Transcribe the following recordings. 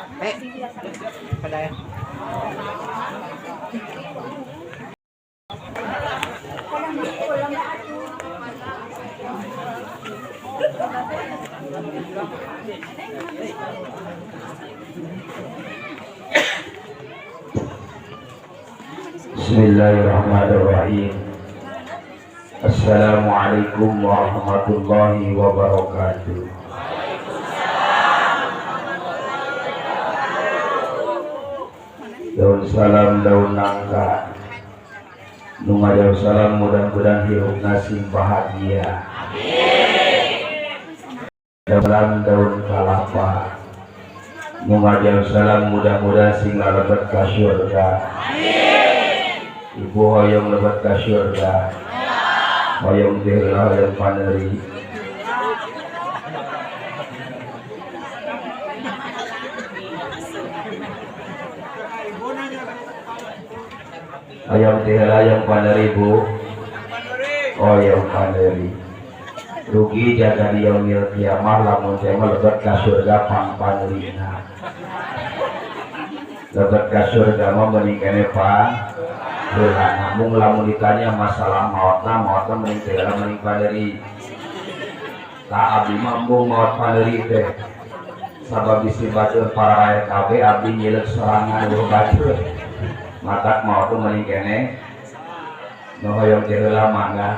Eh, padaya. Bismillahirrahmanirrahim. Assalamualaikum warahmatullahi wabarakatuh. Daun salam daun nangka. Nu ngajauh salam mudah-mudahan hirupna sing bahagia. Daun salam daun kalapa. Nu ngajauh salam mudah-mudahan sing lalebet ka surga. Ibu hoyong lebet ka surga. Hoyong teh heula hoyong paneuri. Hoyong teh heula hoyong paneuri Bu. Hoyong paneuri. Rugi jaga di yaumil kiamah lamun teh mah lebet ka surga pang paneurina. Lebet ka surga mah mending kene pang heula. Namun lamun ditanya masalah maotna, maotna mending teh heula mending paneuri. Tah abdi mah embung maot paneuri teh. Sabab bisi batur para rakyat kabeh abdi nyileuk sorangan eueuh batur. Matak maot teh mending kene nu hoyong teh heula mangga.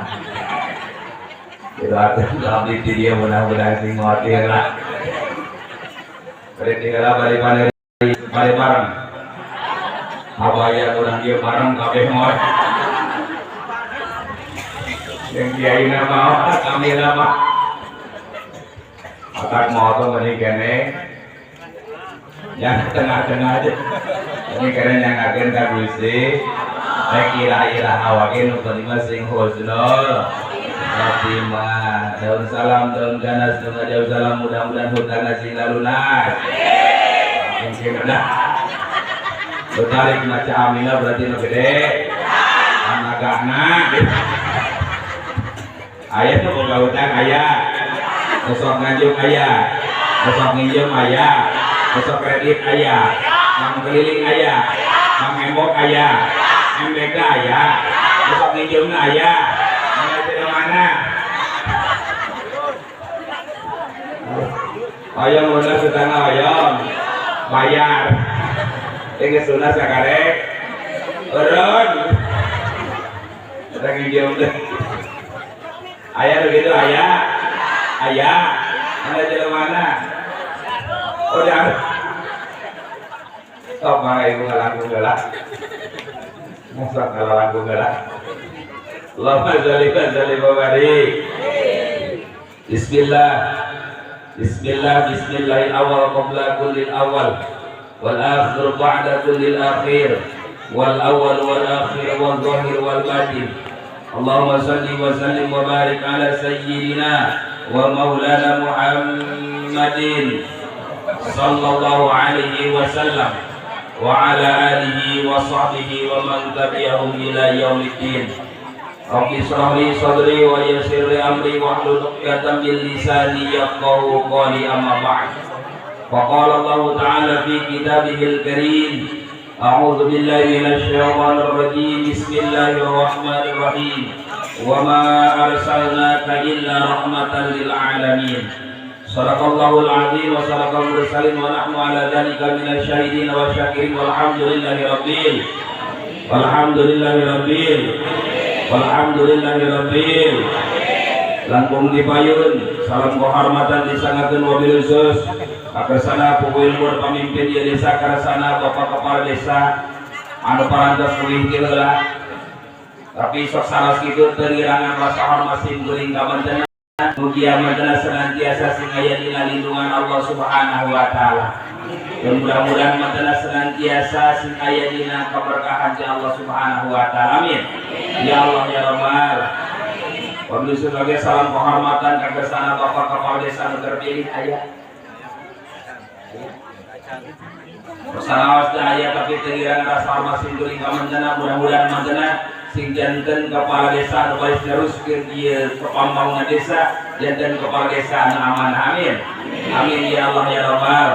Didoakeun ku abdi ti dieu mudah-mudahan sing maot teh heula. Bade teh heula bade paneuri bade bareng. Abaya urang ieu bareng kabeh maot. Yang kiaina maot, kamila mah. Otak maot tuh mending kene yang tengah-tengah aja. Ini kene yang ngakeun ka Gusti. Rek ira-ira awake nu penting mah sing husnul khotimah. Daun salam, daun ganas, daun jauh salam, mudah-mudahan hutangna sing lalunas. Mungkin udah. Tarik maca amina berarti nu gede. Anagana. Aya tuh boga hutang aya. Besok nganjuk aya. Besok nginjem aya. Besok kredit aya. Mang keliling aya. Mang embok aya. MBK aya. Besok nginjemna aya. Mana tidak mana? Hoyong lunas hutangna hoyong. Bayar. Ini geus lunas sakarek. Urun. Kita nginjem teh. Aya begitu aya. Aya. Mana jalan mana? Udah. Sok mangga ibu ngalangkung heula. Masa ngalangkung heula. Allahumma sholli wa sallim wa barik. Bismillah. Bismillah bismillahil awal qabla kullil awal wal akhir ba'da kullil akhir wal awal wal akhir wal zahir wal batin. Allahumma sholli wa sallim wa barik ala sayyidina wa maulana Muhammadin sallallahu alaihi wasallam wa ala alihi wa sahbihi wa man tabi'ahum ila yaumiddin. Rabbi shrah li sadri wa yassir li amri wahlul 'uqdatam min lisani yafqahu qawli, amma ba'd. Faqala Allah ta'ala fi kitabihil karim, a'udzu billahi minasy syaithanir rajim, bismillahirrahmanirrahim. Wa ma arsalnaka illa rahmatan lil alamin. Sadaqallahul azim wa sadaqal mursalin wa nahnu ala dzalika minasy syahidin wa syakirin walhamdulillahi rabbil walhamdulillahi rabbil walhamdulillahi rabbil. Langkung dipayun salam kehormatan disangakeun wabil khusus kakersana puguh ilmu pamimpin ieu desa karsana bapak kepala desa anu parantos leuwih ti heula tapi sok saras kitu teu ngirangan rasa hormat sim kuring ka mantena. Mugia mantena senantiasa sing aya dina lindungan Allah Subhanahu wa taala. Dan mudah-mudahan mantena senantiasa sing aya dina keberkahan ti Allah Subhanahu wa taala. Amin. Ya Allah ya Rabbal. Wabil sebagai salam kehormatan kakersana bapak kepala desa anu terpilih aya. Salawas teh aya tapi teu ngirangan rasa hormat sim kuring ka mantena, mudah-mudahan mantena sing janten kepala desa anu baris neruskeun ieu pembangunan desa, janten kepala desa anu amanah. Amin. Amin ya Allah ya Rabbal.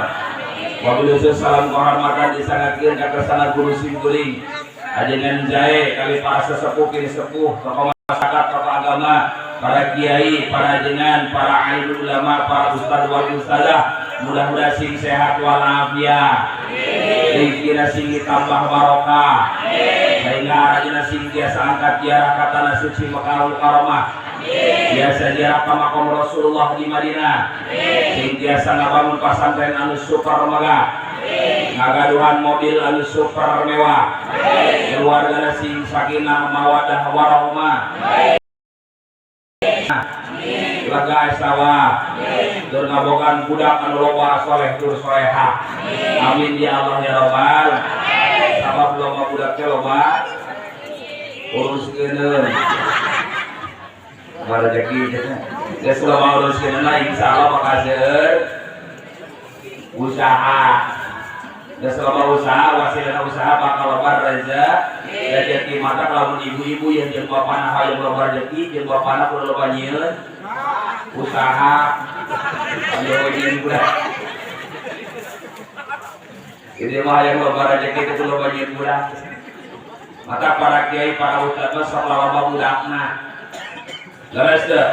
Wabil khusus salam kehormatan disangatkeun ka kersana guru simkuring ajengan jae kali para sesepuh kini sepuh tokoh masyarakat tokoh agama para kiai para ajengan para alim ulama para ustad wal ustazah mudah-mudahan sing sehat walafiat rezekina sing ditambah barokah sehingga arajina sing biasa angkat ziarah ka tanah suci Mekah Mukarramah biasa ziarah ka makom Rasulullah di Madinah sing biasa ngabangun pasantren anu super megah ngagaduhan mobil anu super mewah keluarga sing sakinah mawadah warahmah lega sawah tur ngabogaan budak anu loba soleh tur soleha amin ya Allah ya rabbal sabab loba budak teh loba uruskeun rezeki geus loba uruskeun lah insyaallah bakal seueur usaha geus loba usaha wasilana usaha bakal loba rezeki mata lamun ibu-ibu yang jeung bapana hayang loba rezeki jeung bapana kudu loba nyieun usaha anu nyieun budak ini mah hayang loba rezeki kudu loba nyieun budak mata para kiai para ustad mah sok loba budakna leres teu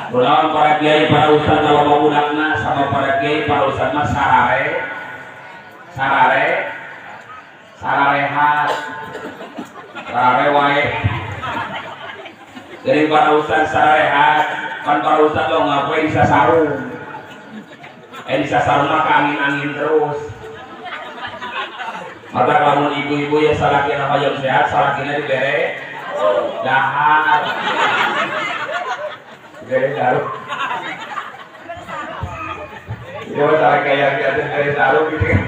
kunaon para kiai para ustad loba budakna sama para kiai para ustad mah sarare sarare sararehat sarare wae jadi para ustad sararehat kan para ustad lo ngapain bisa sarung bisa sarung mah angin-angin terus mata lamun ibu-ibu ya salakina hoyong sehat salakina dibere dahar dibere sarung dia mah salah kayak dibere sarung gitu kan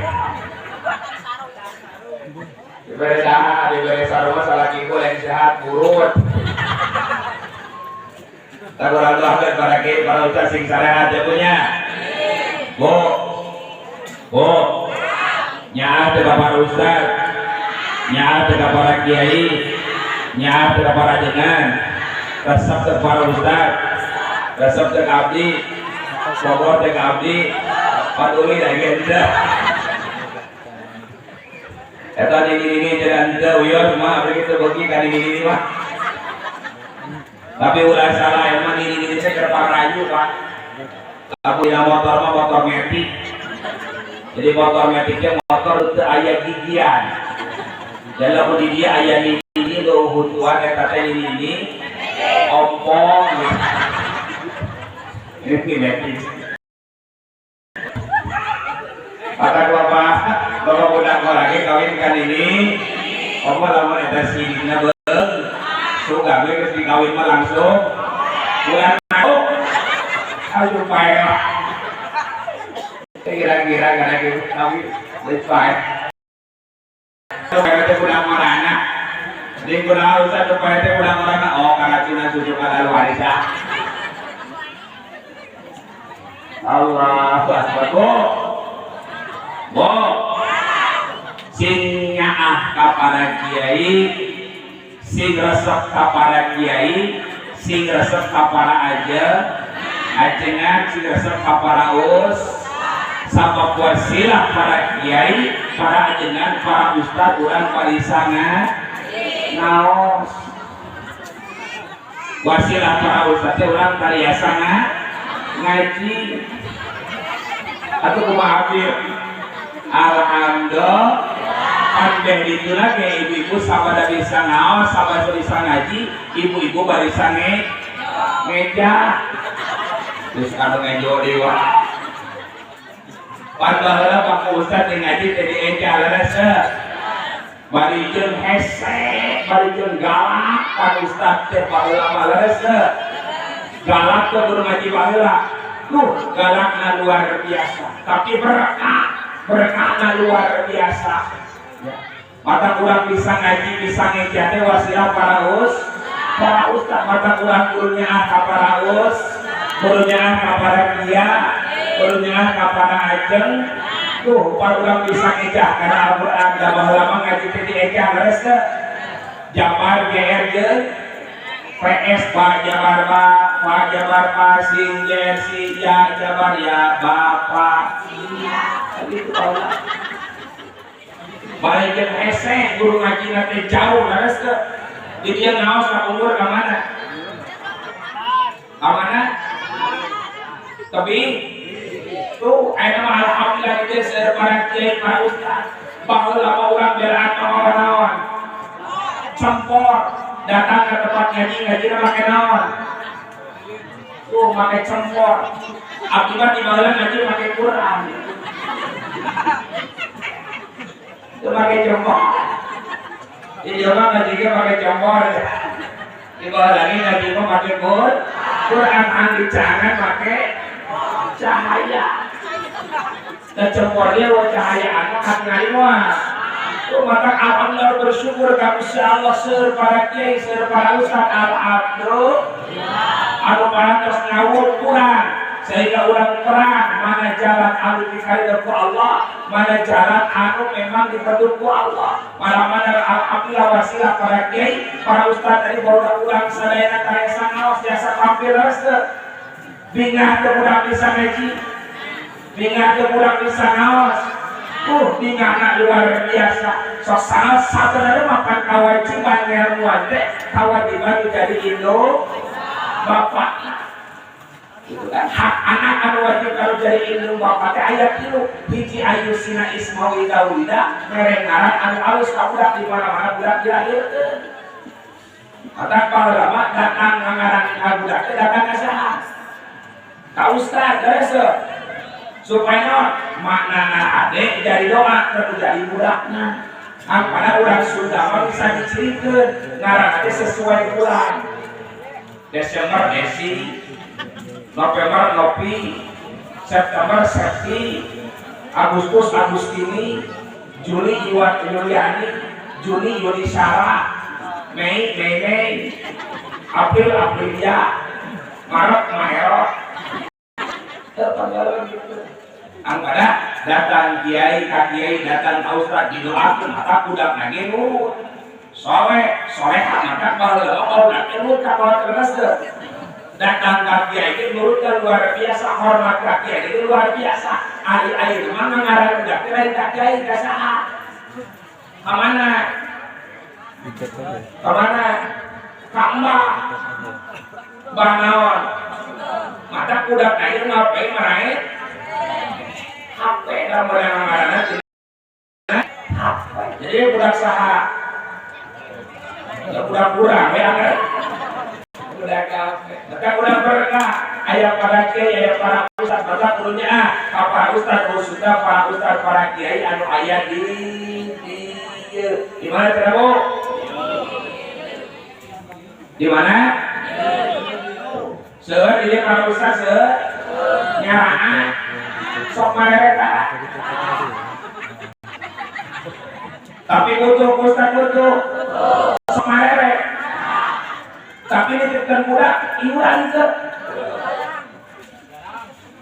dibere dahar dibere sarung mah salaki ibu yang sehat burut tak kurang doakan para kiai para ustaz sing sarehat ya punya bu bu nyaah teu ka para ustaz nyaah teu ka para kiai nyaah teu ka para jengan resep teu para ustaz resep teu ka abdi bogoh teu ka abdi paduli da ge henteu eta nini-nini jadi henteu uyur mah abdi teu beuki ka nini-nini mah tapi ulah salah emang nini-nini teh keur parayu Pak lamun dina motor mah motor metik jadi motor metiknya motor teu aya gigian dan lamun di dia aya nini leuhutuan eta teh nini ompong ini metik kata bapak bapak budak lagi kawin kan ini ompong lamun eta sidina beung suka gue geus dikawin mah langsung bulan mau aduh pae kira-kira karena gitu kawin geus pae pae teh budak marana di kunaon usah teu pae teh budak marana oh karacunan susu kadaluarsa Allahu akbar bu bu sing nyaah ka para kiai sing resep ka para kiai sing resep ka para aja ajengan sing resep ka para us sabab wasilah para kiai para ajengan para ustad urang parisangan ngaos wasilah para ustad teh urang tariasa ngaji atuh kumaha abdi alhamdulillah pan beh ditu lagi ibu-ibu sabada bisa ngaos sabada bisa ngaji ibu-ibu barisa ngeja terus anu ngejo dewa pan baheula Pak Ustad teh ngaji teh dieja leres bari jeung hese bari jeung galak Pak Ustad teh baheula mah leres galak teh kudu ngaji baheula tuh galakna luar biasa tapi berkah berkahna luar biasa ya. Mata kurang bisa ngaji bisa ngeja teh wasilah para ustad mata kurang kudu nyaah ka para us kudu nyaah ka para kiai kudu nyaah ka para ajeng tuh para urang bisa ngejah karena Al-Qur'an da baheula mah ngaji teh diejah leres teu Jabar GR jeung PS ba Jabar ba Fa jabar fa sin jer si ya jabar ya bapak. Gitu baheula. Balikin hese guru ngajina teh jauh leres teu. Di dieu ngaos ka umur ka mana? Ka mana? Tapi tuh ayeuna mah alhamdulillah di dieu seueur para kiai para ustaz. Baheula mah urang belaan mah naon? Cempor datang ke tempat ngaji, ngajina make naon? Tuh make cempor. Akibat di baheula ngaji make Quran. Itu make cempor. Di dieu mah ngaji ge make cempor. Di baheula lagi ngaji mah make Quran, anggi cangan make cahaya. Dan cempornya wa cahaya anak hak ngalimah. Tuh maka alhamdulillah bersyukur ka Gusti Allah seueur para kiai, seueur para ustaz, alhamdulillah. Anu parantos ngawur kurang sehingga urang terang mana jalan anu dikaridho ku Allah, mana jalan anu memang dipedut ku Allah. Mana-mana alhamdulillah wasilah para kiai, para ustaz tadi baru urang sadayana karesa ngaos jasa tampil teu. Bingah teu urang bisa ngaji, bingah teu urang bisa ngaos. Bingahna luar biasa. Sok sanes sabenerna mah pan kawajiban ngelmuan teh, kawajiban jadi indung bapak. Itu kan hak anak anu wajib kalau jadi indung bapak teh aya tilu. Hiji ayu sina ismawi dawida mere ngaran anu alus ka budak di mana-mana budak dilahirkeun. Mata baheula mah datang ngaran ka budak teh datang ka saha? Ka ustaz beres teu? Supaya maknana ade jadi doa teu jadi budakna. Ampana urang Sunda mah bisa dicirikeun ngaran ade sesuai bulan. Desember Desi, November Novi, September Septi, Agustus Agustini, Juli Iwan Yuliani, Juni Yuni Sara, Mei Mei Mei, April Aprilia, Maret Maerot. Angkana datang kiai ka kiai datang ka ustaz didoakeun maka budak nage nurut. Soleh, soleha maka baheula barudak teh nurut ka kolot leres teu. Datang ka kiai ge nurut ka luar biasa, hormat ka kiai ge luar biasa. Ari-ari mah ngaran budak teh lain ka kiai ka saha? Ka mana? Ka mana? Ka mbah. Mbah naon? Mata budak nage ngapain maraet? HP dalam ngaranna HP. Jadi budak saha? Budak kurang ya kan? Budak kafe. Maka budak berkah aya para kiai, aya para ustaz, maka kudunya ka para ustaz khususnya para ustaz, para kiai anu aya di dieu. Di mana cenah Bu? Di mana? Seueur ieu para ustaz seueur nyaraan sok marereta. Tapi butuh ustaz butuh sok marere. Tapi nitipkeun budak iuran teu.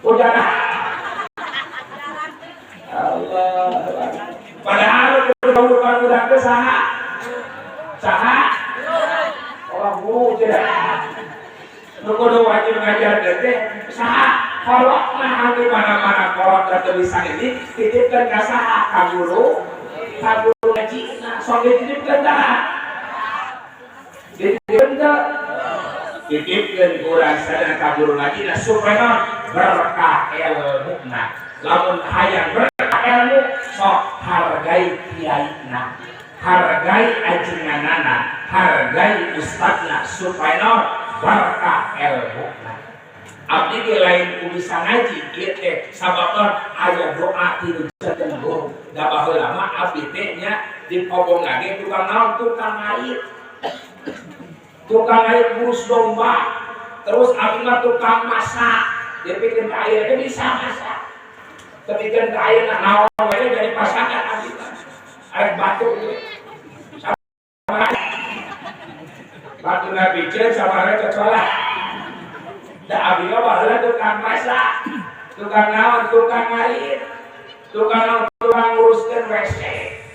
Udah. Allah. Padahal kudu budak teh saha? Saha? Orang guru tidak. Nu kudu wajib ngajar teh saha? Kolot mah di mana-mana kolot teu bisa ini titipkeun ka saha? Ka guru. Ka guru ngaji nah sok dititipkeun tah. Dititipkeun teu? Titipkeun kurang sadar ka guru ngaji nah supaya berkah ilmuna. Lamun hayang berkah ilmu sok hargai kiaina, hargai ajenganana, hargai ustadna supaya berkah ilmuna. Abdi ge lain ku bisa ngaji ieu teh sabab aya doa ti nu janten guru. Da baheula mah abdi teh nya dipobong lagi tukang naon? Tukang ngait. Tukang ngait ngurus domba. Terus abdi mah tukang masak. Dipikeun ka ayeuna teh bisa masak. Tepikeun ka ayeuna naon we jadi pasangan abdi mah. Arek batu sama batu nabiceun sama arek cocolah. Da abdi mah baheula tukang masak, tukang naon, tukang ngait, tukang naon, tukang nguruskeun WC.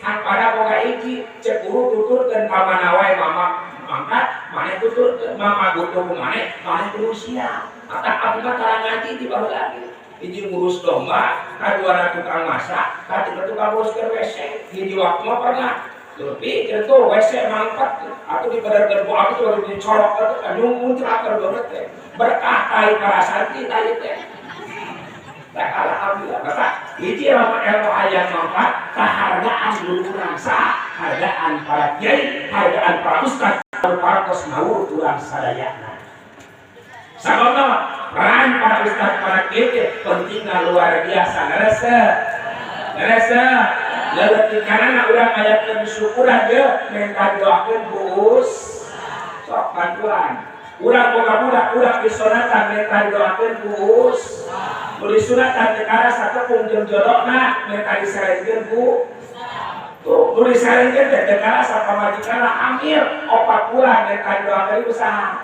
Han pada boga hiji cek guru tuturkeun ka mana wae mama. mangkat maneh tuturkeun mama butuh ku maneh maneh kudu siap. Atah abdi mah tara ngaji di baheula ge. Hiji ngurus domba, kaduana tukang masak, katiga tukang nguruskeun WC. Hiji waktu mah pernah lebih gitu WC mangkat atau di badan ku abdi tuh dicorok atuh nyung muncrat banget teh. Berkah tai para santri tai teh. Tak alhamdulillah. Maka hiji lamun ilmu hayang manfaat, kahargaan guru urang saha, hargaan para kiai, hargaan para ustaz, para kos ngawur urang sadayana. Sababna peran para ustaz, para kiai pentingna luar biasa. Leres teu? Leres teu? Leuleutikanana urang ayakeun syukuran ge minta doakeun ku sok bantuan. Urang boga budak, urang disunatan minta didoakeun ku nu disunatan teh karasa tepung jeung jodona minta disarenkeun ku tuh nu disarenkeun teh teu karasa pamajikanna hamil 4 bulan minta didoakeun usaha.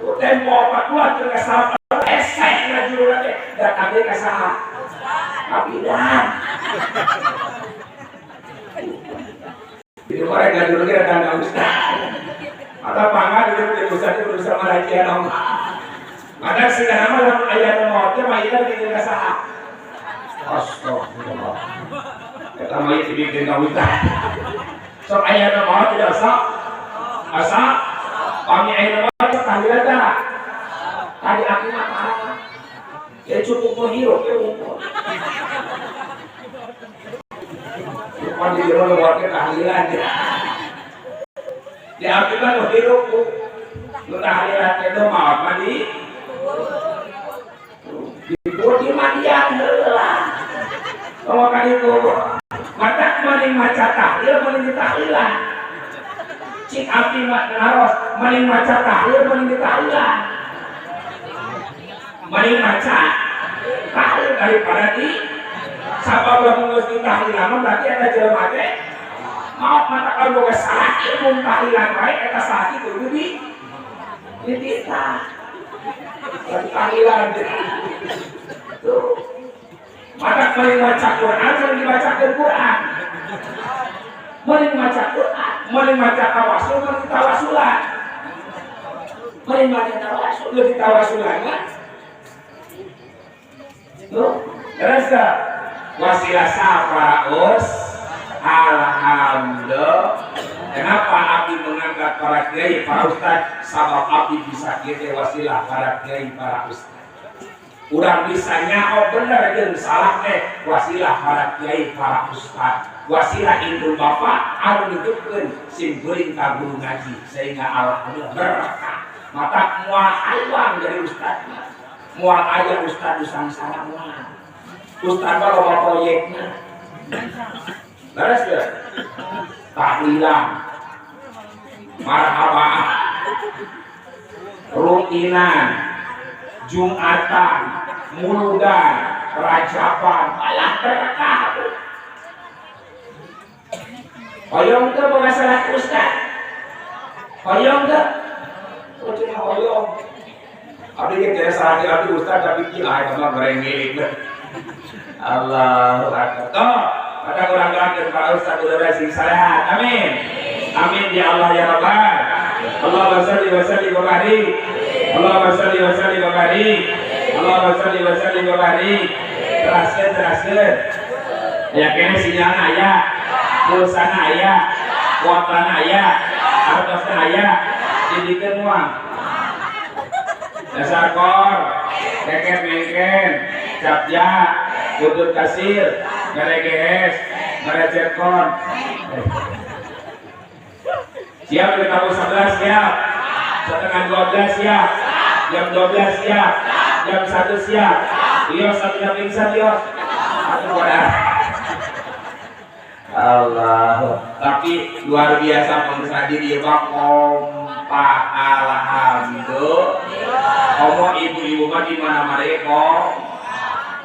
Tuh tempo 4 bulan teu kasaba esek ngajuruna teh datang deui ka saha? Ka bidan. Jadi mereka ngajuruna ge datang ka ustaz. Atau pangga di ustaz teh berusaha marajian Allah. Maka sih nama lamun aya nu maot teh mah ieu bikin ka saha? Astagfirullah. Eta mah ieu dibikin ka ustaz. Sok aya nu maot tidak sok? Asa? Pami aya nu maot tahlilan tah. Tadi aku mah parah. Ya cukup menghirup ya ngumpul. Cuman di jero nu maot tahlilan. Di abdi mah nu hirup ku. Nu tahlilan teh nu maot mah di di mandian heula. Tong ka ditu. Mata mending maca tahlil mending ditahlilan. Cik abdi mah naros mending maca tahlil mending ditahlilan. Mending maca tahlil daripada di sabab lamun geus ditahlilan mah berarti eta jelema teh maot mata kalau boga salah ilmu tahlilan bae eta salah kudu di dititah. Tahlilan tuh. Mata mending maca Quran mending dibacakeun Quran. Mending maca Quran, mending maca tawasul, mending tawasulan. Mending maca tawasul, lebih tawasulan mah. Tuh, terus wasilah para us. Alhamdulillah. Kenapa abdi mengangkat para kiai, para ustaz? Sabab abdi bisa kieu wasilah para kiai, para ustaz. Urang bisa nyaho bener jeung salah teh wasilah para kiai, para ustaz. Wasilah indung bapak anu nitipkeun sim kuring ka guru ngaji sehingga alhamdulillah berkah. Mata moal hayang jadi ustaz mah. Moal aya ustaz nu sangsara moal. Ustaz mah loba proyekna. Beres teu? Tahlilan, marhabaan, rutinan, jumatan, muludan, rajaban, alah berkah. Hoyong teu boga salah ustaz? Hoyong teu? Oh cuma hoyong. Abdi ge teu salah abdi ustaz tapi kieu ah eta mah goreng ngilik. Allahu akbar. Toh, maka kurang doakeun para ustaz udah sing sarehat. Amin. Amin ya Allah ya Rabbal. Allahumma shalli wa sallim wa barik. Allahumma shalli wa sallim wa barik. Allahumma shalli wa sallim wa barik. Teraskeun teraskeun. Ya kene sinyalna aya, pulsana aya, kuotana aya, artosna aya, jadikeun moal. Dasar kor, keket mengken, capja, butut kasir, ngeregehes, ngerecekon. Siap kita 11 siap, 11:30 siap, jam 12 siap, jam 1 siap. Iyo satunya pingsan iyo. Aku pada Allah. Tapi luar biasa pemirsa di dia kompak alhamdulillah. Komo ibu-ibu mah di mana-mana kok.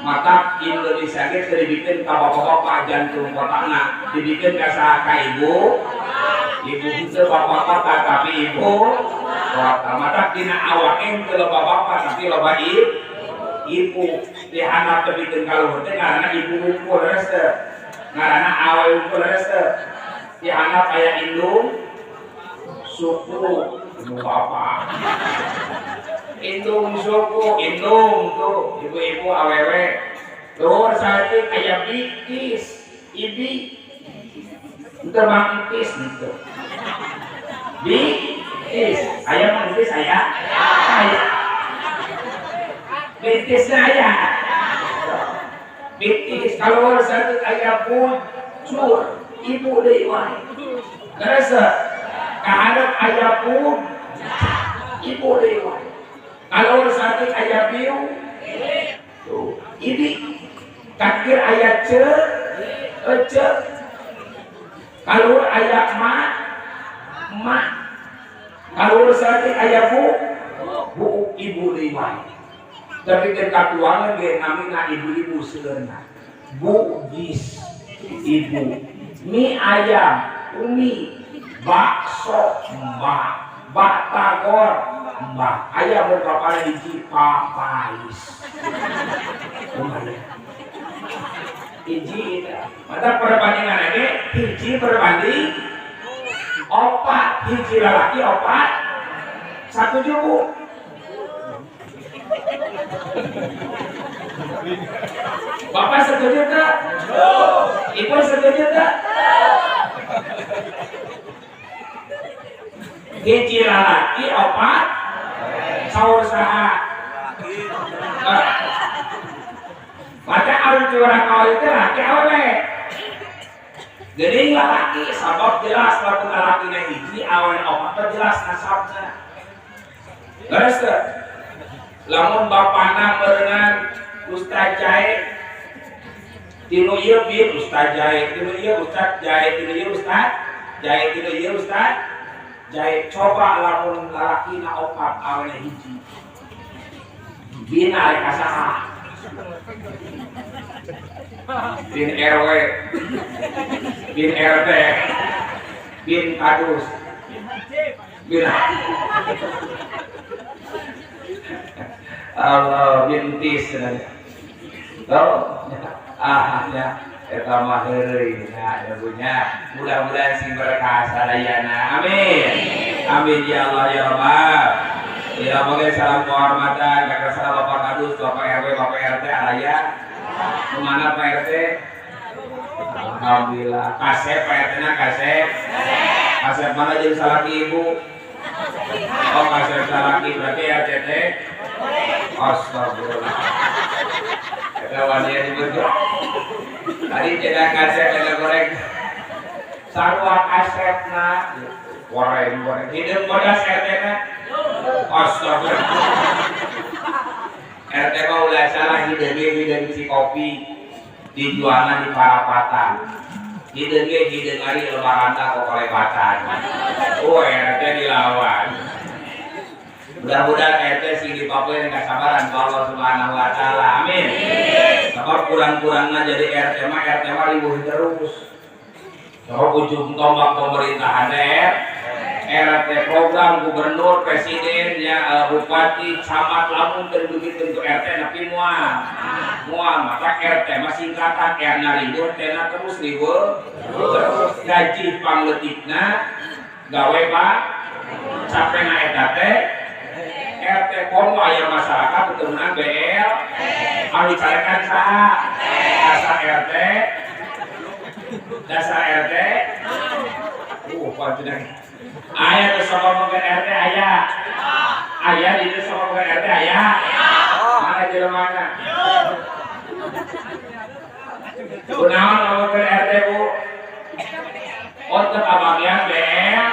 Mata Indonesia ge teu dibikin ka bapak-bapak jantung kotana, dibikin ka saha ka ibu. Ibu itu bapak kota tapi ibu kota. Mata dina awak teu loba bapak tapi loba ibu. Di handap teu bikin ka luhur teh ngaranna ibu hungkul leres teu. Ngaranna awe hungkul leres teu. Di handap aya indung Suku indung bapak. Indung suku, indung tuh ibu-ibu awewe. Luhur saeutik aya bikis, ibi. Henteu mangkis gitu. Bikis, aya mangkis aya? Aya. Bikisna aya. Bikis kalau saeutik aya bujur, ibu deui wae. Leres teu? Kaharep aya pun ibu deui wae. Kalau saeutik aya biu, tuh, ibi. Kakir aya ce, ece. Kalau aya ma, ma. Kalau saeutik aya bu, bu ibu deui wae. Tapi kan katuangan ge namina ibu-ibu seueurna. Bugis ibu, mie ayam umi, bakso mbah, batagor mbah. Aya mun bapana hiji papais. Lumayan. Hiji eta. Mata perbandingan ge hiji berbanding opat, hiji lalaki opat satu jubu. Bapak setuju tak? Ibu setuju tak? Hiji lalaki opat saur saha. Maka arus curang awal itu laki awewe. Jadi lalaki sabab jelas lamun lalakina hiji awewe opat jelas nasabna. Leres teu? Lamun bapana meureunan Ustaz Jae tinu ieu bin Ustaz Jae, tinu ieu Ustaz Jae, tinu ieu Ustaz Jae, tinu ieu Ustaz Jae. Coba lamun lalakina opat awewe hiji. Bina rek saha? Bin RW, bin RT, bin Kadus, bin Allah, bin Tis. Oh, ah ya, eta mah heureuy nya punya. Mudah-mudahan sing berkah sadayana. Amin. Amin ya Allah ya Rabbal. Ya, moga salam kehormatan kakak salam Bapak Kadus, Bapak RW, Bapak RT araya. Kemana Pak RT? Alhamdulillah. Kasep Pak RT na kasep. Kasep mana jeung salaki ibu? Oh, kasep salaki berarti RT teh. Astagfirullah. Eta wanian nyebut. Tadi cenah kasep eta goreng. Sarua kasepna goreng-goreng. Hideung bodas RT na. Astagfirullah. RT mah ulah salah hideung ge hideung Cikopi dijualna di Parapatan. Hideung ge hideung ari lebaran kokolebatan. Oh, RT dilawan. Mudah-mudahan RT sing dipakeun kasabaran ku Allah Subhanahu wa taala. Amin. Sabab kurang-kurangna jadi RT mah ribuh terus. Sabab ujung tombak pemerintahan RT program gubernur, presiden, ya, bupati, camat lamun teu dugikeun ku RT nepi moal. Moal maka RT mah singkatan R na ribuh, T na terus ribuh. Terus gaji pangleutikna gawe Pak capena eta teh RT komo aya masyarakat teu meunang BL anu dicarekan saha? Dasar RT. Dasar RT. Panjenengan. Aya teu sok ngomongkeun RT aya. Aya di dieu sok ngomongkeun RT aya. Mana jelemana? Kunaon ngomongkeun RT Bu? Oh teu kabagian BL.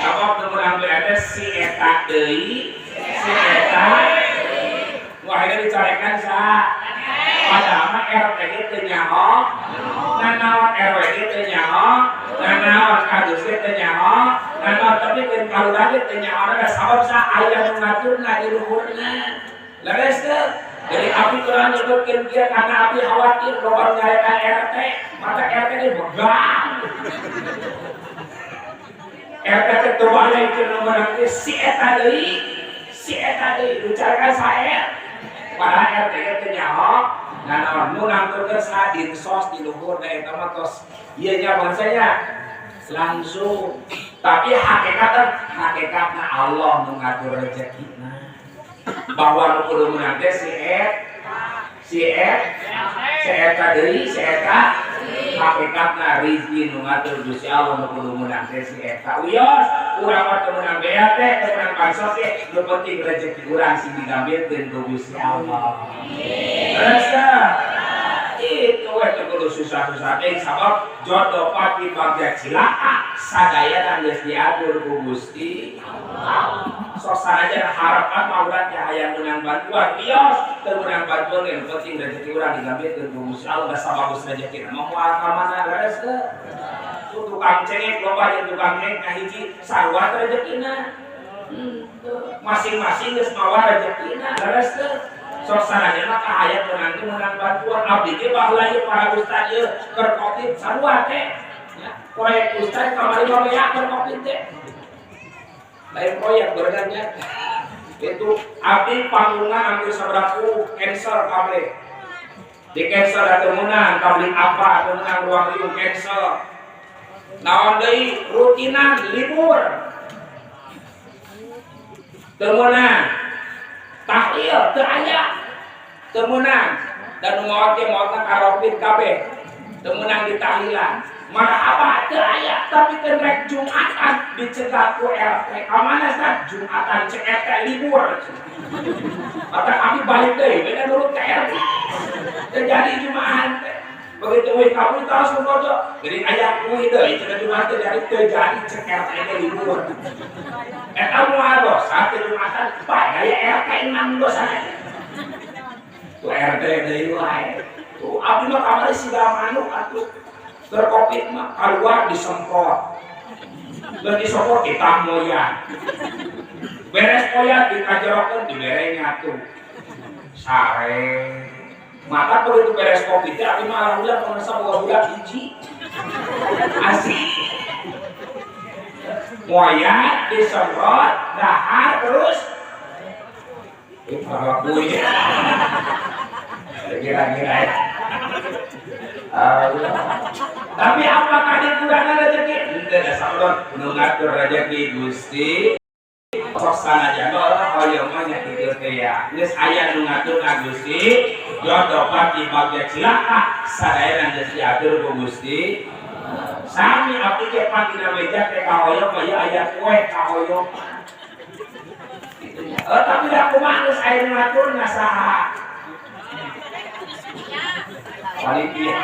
Sabab teu meunang BL si eta deui, si eta. Wah, ini dicarekan saha? Padahal mah RT ge teu nyaho, nanaon RW ge teu nyaho, nanaon kadus ge teu nyaho, nanaon tapi keun kalurah ge teu nyaho da sabab saha aya nu ngaturna di luhurna. Leres teu? Jadi abdi kurang nyebutkeun kieu karena abdi khawatir loba nu nyarekan RT, maka RT ge begang. RT teh teu balik keur nu meunang teh si eta deui, si eta deui nu carekan sae. Padahal RT ge teu nyaho, nanaon nu nangturkeun saha dinsos di luhur da eta mah tos ieu nya bangsanya langsung. Tapi hakikatna Allah nu ngatur rezekina. Bahwa nu kudu meunang teh si eta deui, si eta hakikatna rizki nu ngatur Gusti Allah, nu kudu meunang teh si eta. Wios, urang mah teu meunang bea teh, teu meunang bansos teh, nu penting rezeki urang sing digambilkeun ku Gusti Allah. Terus itu we teu kudu susah-susah teh, sabab jodoh pati bagja cilaka sadayana geus diatur ku Gusti Allah. Sok sanajan harapan mah urang teh hayang meunang bantuan, wios, teu meunang bantuan ge nu penting rezeki urang digambilkeun ku Gusti Allah. Da sabagus rezeki mah moal ka mana, leres teu? Tuh tukang cengek loba jeung tukang cengek ngahiji, sarua rezekina. Masing-masing geus mawa rezekina, leres teu? Sok sanajan mah kahayang meunang teh meunang bantuan, abdi ge baheula ieu para ustad ieu keur Covid sarua teh. Ya, proyek ustad kamari mah beak keur Covid teh. Lain proyek berenangnya. Itu abdi panggungan hampir sabaraha puluh cancel kabeh. Di cancel da teu meunang, tablik apa teu meunang, ruang riung cancel. Naon deui, rutinan libur. Teu meunang. Tahlil teu aya. Teu meunang. Dan nu maot ge maotna karofit kabeh. Teu meunang di tahlilan. Marhaba teu aya, tapi teu rek Jumatan dicegat ku RT. Ka mana Ustaz? Jumatan cek RT libur. Maka kami balik deui, beda nurut ke RT. Terjadi Jumatan teh. Begitu we kamu terus ngojo, jadi aya kuih deui cenah Jumatan teh jadi teu jadi cek RT ge libur. Eta moal dosa teu Jumatan, bae gaya RT nang dosa. Tuh RT deui wae. Tuh abdi mah kamari siga manuk atuh. Keur Covid mah keluar disemprot. Geus disemprot kita moyan. Beres moyan dikajerokeun dibere nyatu. Sare. Maka begitu beres Covid teh abdi mah alhamdulillah pemirsa boga budak hiji. Asik. Moyan disemprot, dahar terus. Itu kuy. Kira-kira ya. Allah. Tapi apakah dikurangan rezeki? Henteu, da saudon nu ngatur rezeki Gusti. Sok sanajan hoyong mah nya kitu teh ya. Geus aya nu ngatur ka Gusti, jodoh pati bagja cilaka sadayana geus diatur ku Gusti. Sami abdi ge pati meja teh kahoyong mah ya aya kue kahoyong. Gitu nya. Oh, tapi da kumaha geus aya nu ngatur saha? Panitia.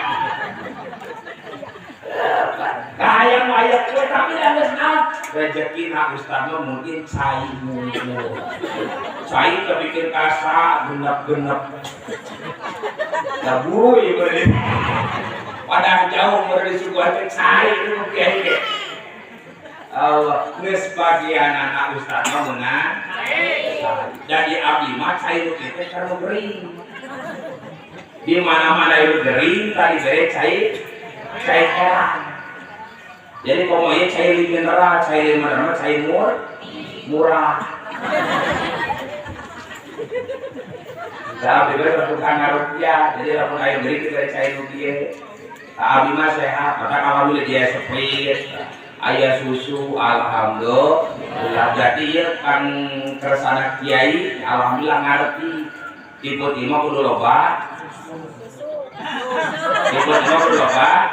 Kahayang mah aya kue tapi da geus naon? Rezeki na ustaz mah mungkin cai mungkin. Cai kepikir kasa genep-genep. Da buru ieu berarti. Padahal jauh berarti suguhan teh cai itu kiai ge. Allah, geus bagian anak ustaz mah meunang. Jadi abdi mah cai nu kieu teh keur gering. Di mana-mana itu gering tadi bere cai cai herang. Jadi komo ieu cai mineral, cai mineral, cai murah. Da abdi bere tukang ngarupiah, jadi lamun aya gering kita cai nu kieu. Abdi mah sehat, maka alhamdulillah dia sepit, aya susu, alhamdulillah. Jadi ieu kang kersana kiai, alhamdulillah ngarti. Tipe mah kudu loba. Tipe mah kudu loba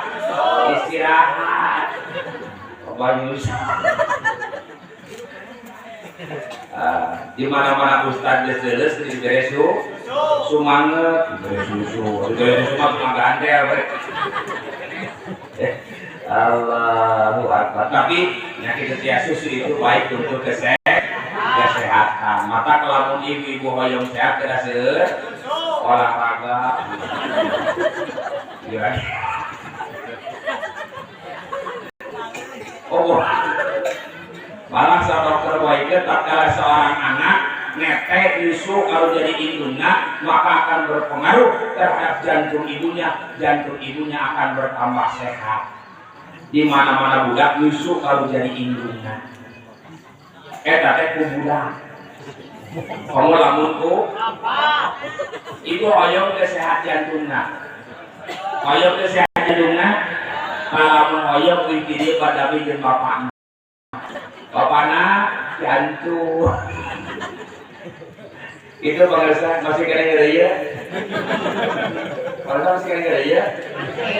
istirahat. Loba nyusu. Di mana-mana ustad geus leuleus dibere sumanget, dibere susu, dibere susu mah cuma gandel we. Allahu Akbar. Tapi penyakit setia susu itu baik untuk kesehatan. Maka kalau ibu-ibu hoyong sehat tidak seueur olahraga. Ya. Oh, malah sang dokter Waike tatkala seorang anak netek nyusu kalau jadi indungna maka akan berpengaruh terhadap jantung ibunya, jantung ibunya akan bertambah sehat. Di mana-mana budak nyusu kalau jadi indungna. Eta teh ku budak. Kamu lamun ku ibu hoyong teh sehat jantungna. Hoyong teh sehat jantungna, lamun hoyong wih di dieu badami jeung bapakna. Bapana jantung. Itu pemirsa masih kena ya? Pemirsa masih kena ya?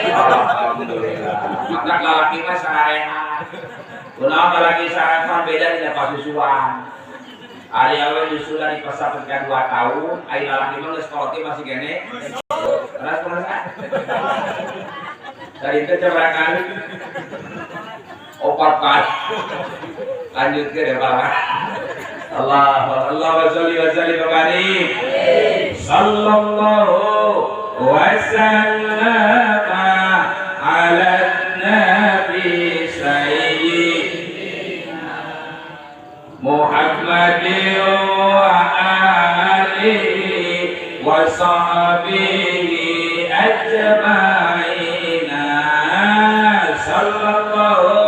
Alhamdulillah. Anak lalaki mah sarehat. Kunaon lalaki sarehat beda dina pasusuan. Ari awe nyusulan dipasarkeun 2 tahun, ari lalaki mah geus kolot masih kene. Terus pemirsa. Tadi itu coba kali. 4 kali. Lanjut ke depan. Allah Allah sholli wa sallim wa barik. Sallallahu wa sallama ala nabi sayyidina Muhammadin wa alihi wa sahbihi ajma'in. Sallallahu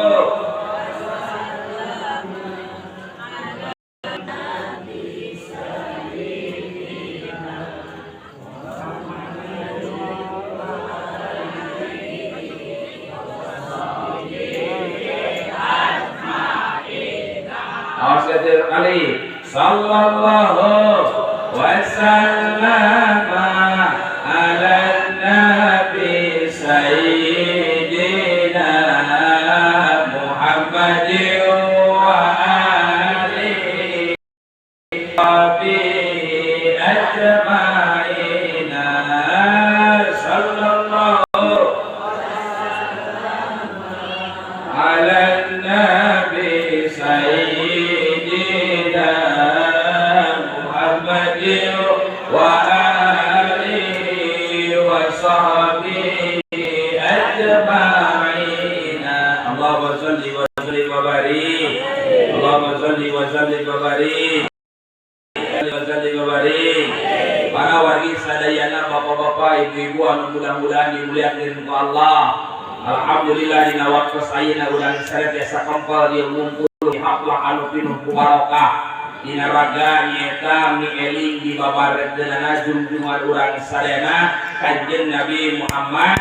kali sallallahu wa sallama ala nabi sayyidina Muhammadin wa alihi wa sahbihi ajma'in. Sallallahu ala nabi sayyidina Muhammadin wa alihi wa sahbihi ajma'in. Allahumma shalli wa sallim wa barik. Allahumma shalli wa sallim wa barik. Wa sallim wa barik. Para wargi sadayana, bapak-bapak, ibu-ibu anu mudah-mudahan dimuliakeun ku Allah. Alhamdulillah dina waktu ayeuna urang sadaya tiasa kempel di ngumpul di haflah anu pinuh ku barokah. Dina raga nyaeta mieling di babaredeunana junjungan urang sadayana Kanjeng Nabi Muhammad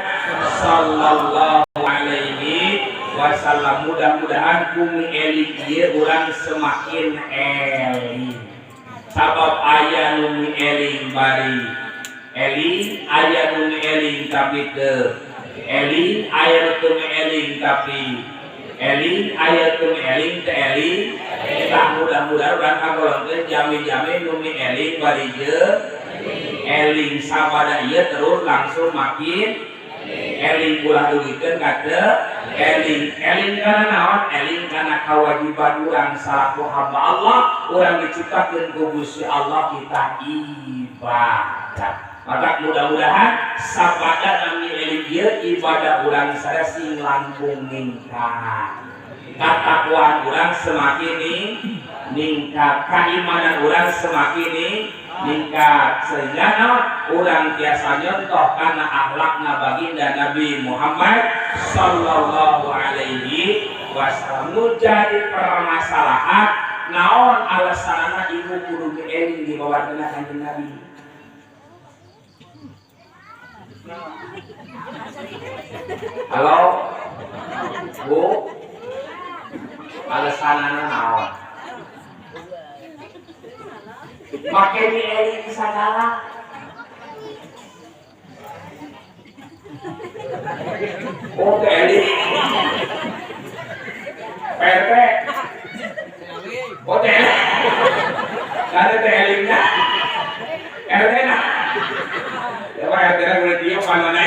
sallallahu alaihi wasallam. Mudah-mudahan ku mieling ieu urang semakin eling. Sabab aya nu mieling bari eling, aya nu mieling tapi teu eling, aya nu teu mieling tapi eling, aya teu mieling teu eling. Tah mudah-mudahan urang kagolongkeun jami-jami nu mieling bari jeung eling sabada ieu terus langsung makin eling, ulah dugikeun ka teu eling. Eling kana naon? Eling kana kewajiban urang salaku hamba Allah, urang diciptakeun ku Gusti Allah kita ibadah. Maka mudah-mudahan sabada nami eling ieu ibadah urang sadaya sing langkung ningkat. Katakwaan urang semakin ningkat, keimanan urang semakin ningkat, sehingga naon urang tiasa nyontoh kana akhlakna baginda Nabi Muhammad sallallahu alaihi wasallam. Nu jadi permasalahan naon alasanana ibu kudu eling di bawah Kanjeng Nabi? Halo Bu, alasanana naon? Make eling sagala. Oh, teh eling. PRT. Oh, teh eling. Ada teh elingna. RT na. Ya Pak RT na kulit ieu panona.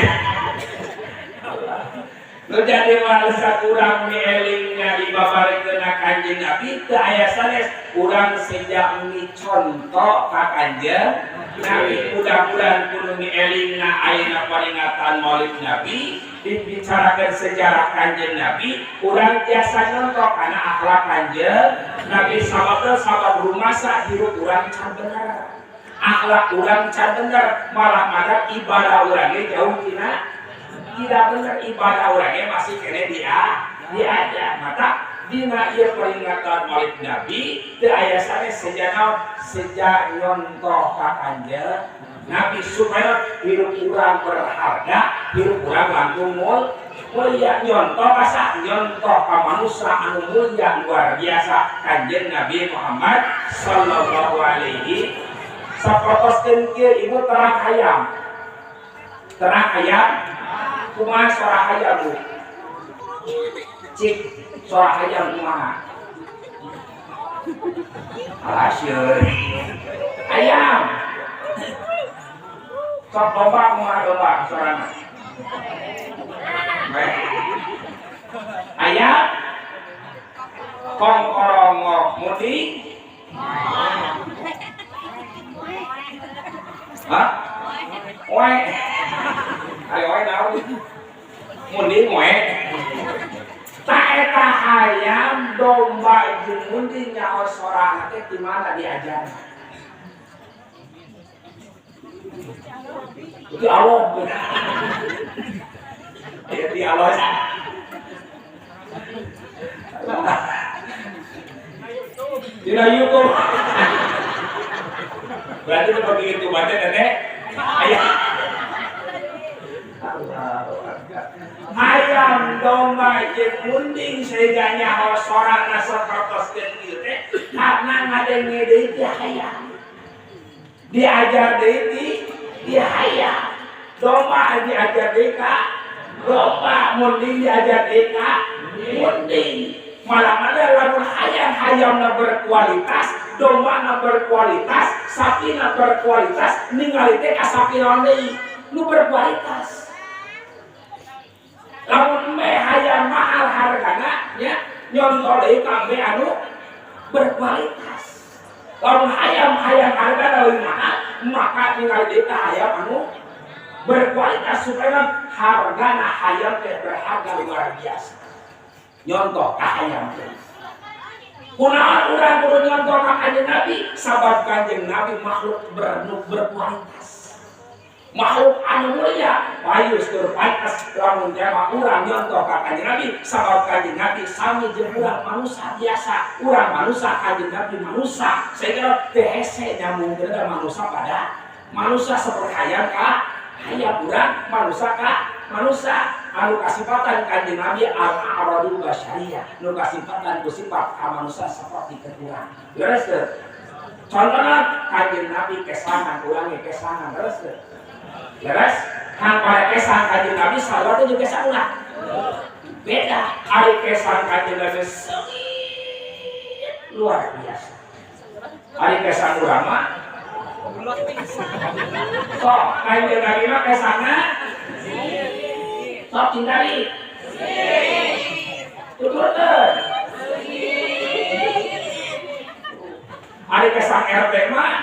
Nu jadi alasan urang mielingna dibabarekeun Kanjeng Nabi teu aya sanes, urang sejak miconto ka Kanjeng Nabi. Mudah-mudahan kudu mielingna ayeuna peringatan Maulid Nabi, dibicarakan sejarah Kanjeng Nabi, urang tiasa nyontoh kana akhlak Kanjeng Nabi. Sabab sabab rumasa hirup urang can bener, akhlak urang can bener, malah malah ibadah urang ge jauh tina tidak bener, ibadah orangnya masih kene dia diajar. Maka dina ieu peringatan Maulid Nabi teu aya sanes sejak naon, sejak nyontoh ka Kanjeng Nabi supaya hirup urang berharga, hirup urang langkung Mulia nyontoh asa nyontoh ka manusia anu mulia luar biasa Kanjeng Nabi Muhammad sallallahu alaihi. Sapertoskeun kieu ibu terang hayam. Terang hayam kumaha sora hayam bu? Cik sora hayam kumaha? Alasieun. Ayam. Sok domba kumaha domba sorana? Ayam kongkorongok munding. Hah? Oe. Ayo oe naon? Munding oe. Ta eta hayam domba jeung munding nyaho sorana teh di mana diajar? Itu Allah. Ya di Allah. Dina YouTube. Berarti itu begitu baca nenek. Ayam. Ayam domba jeung munding sehingga nyaho sorana sapertoskeun kieu teh karena ngadenge deui ti hayam. Diajar deui ti hayam. Domba diajar deui ka domba, munding diajar deui ka munding. Malah ada lamun hayam-hayamna berkualitas, dombana berkualitas, sapina berkualitas, ningali teh ka sapi naon deui nu berkualitas. Lamun me hayam mahal hargana nya nyontoh deui ka me anu berkualitas. Lamun hayam-hayam hargana leuwih mahal, maka ningali deui ka hayam anu berkualitas supaya hargana hayam teh berharga luar biasa. Nyontoh ka hayam teh. Kunaon urang kudu nyontoh ka Kanjeng Nabi? Sabab Kanjeng Nabi makhluk berkualitas. Makhluk anu mulia, payus tur pantes lamun teh mah urang nyontoh ka Kanjeng Nabi sabab Kanjeng Nabi sami jeung urang manusia biasa. Urang manusia Kanjeng Nabi manusia. Sehingga teh hese nyambungkeun manusia pada manusia seperti hayam ka hayam urang manusia ka manusia anu kasipatan Kanjeng Nabi al-a'radul basyariyah nu kasipatan ku sifat ka manusia seperti urang. Leres teu? Contohna Kanjeng Nabi kesangan urang ge kesangan leres teu? Leres? Hang pada kesang Kanjeng Nabi sarua teh jeung kesang urang. Beda. Ari kesang Kanjeng Nabi seungit luar biasa. Ari kesang urang mah sok Kanjeng Nabi mah kesangna sok cintari. Tuturkeun. Ari kesang RT mah